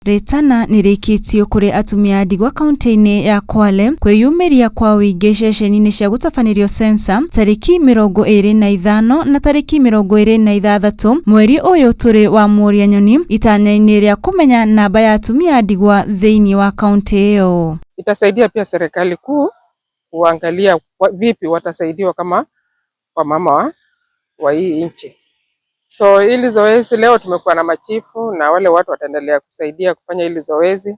Rĩtana nĩrĩikĩtio kũrĩ atumia a ndigwa kaunti-inĩ ya Kwale kwĩyumĩria kwa ũingĩ ceceni-inĩ cia gũtabanĩrio sensa tarĩki 25 na tarĩki 26 mweri ũyũ tũrĩ wa Mworia Nyoni itanya-inĩ rĩa kũmenya namba ya atumia a ndigwa thĩinĩ wa kaunti ĩyo. Itasaidia pia serikali kuu kuangalia vipi watasaidiwa kama wamama wa hii nchi. So hili zoezi leo tumekuwa na machifu na wale watu wataendelea kusaidia kufanya hili zoezi,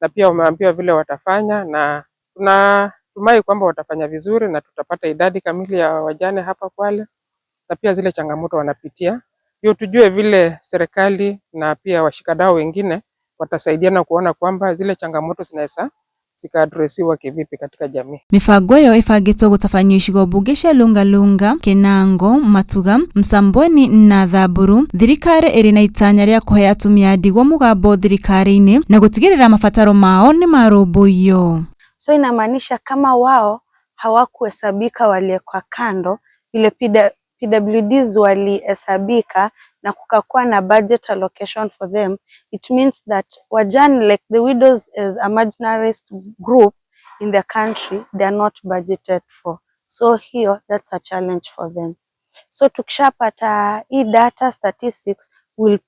na pia wameambiwa vile watafanya, na tunatumai kwamba watafanya vizuri na tutapata idadi kamili ya wajane hapa Kwale, na pia zile changamoto wanapitia, ndio tujue vile serikali na pia washikadau wengine watasaidiana kuona kwamba zile changamoto zinaweza zikaaddressiwa kivipi katika jamii. Mibango ĩyo ĩbangĩtwo gũtabanio icigo mbunge cia Lungalunga, Kinango, Matuga, Msambweni na Thamburu. Thirikari ĩrĩ na itanya rĩa kũhe atumia a ndigwa mũgambo thirikari-inĩ na gũtigĩrĩra mabataro mao nĩ marũmbũiyo. So inamaanisha kama wao hawakuhesabika waliwekwa kando, vile PWDs walihesabika na kukakuwa na budget allocation for them, it means that wajane, like the widows as a marginalized group in the country, they are not budgeted for. So hiyo, that's a challenge for them. So tukishapata hii data statistics, we'll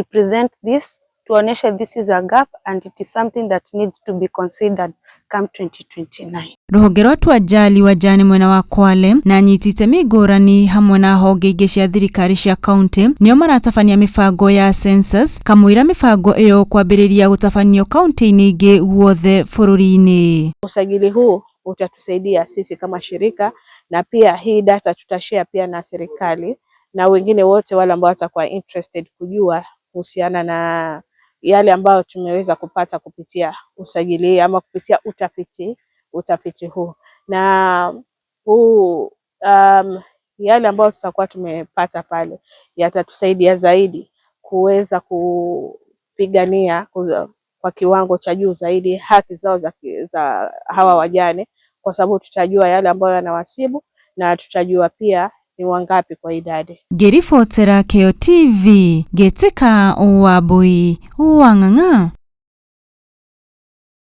present this tuoneshe this is a gap and it is something that needs to be considered come 2029. Rũhonge rwa Twajali wajane mwena wa Kwale na anyiti itemi ngũrani hamwe na honge ingĩ cia thirikari cia kaunti nĩo maratabania mĩbango ya census kamũira mĩbango ĩyo kwambĩrĩria gũtabanio kaunti-inĩ ingĩ guothe bũrũri-inĩ. Usajili huu utatusaidia sisi kama shirika na pia hii data tutashare pia na serikali na wengine wote wale ambao watakuwa interested kujua kuhusiana na yale ambayo tumeweza kupata kupitia usajili ama kupitia utafiti huu na huu yale ambayo tutakuwa tumepata pale yatatusaidia zaidi kuweza kupigania kwa kiwango cha juu zaidi haki zao za hawa wajane, kwa sababu tutajua yale ambayo yanawasibu na tutajua pia ni wangapi kwa idadi. Ngĩribotera Kĩo TV ngĩtĩka Wambui wa Ng'ang'a.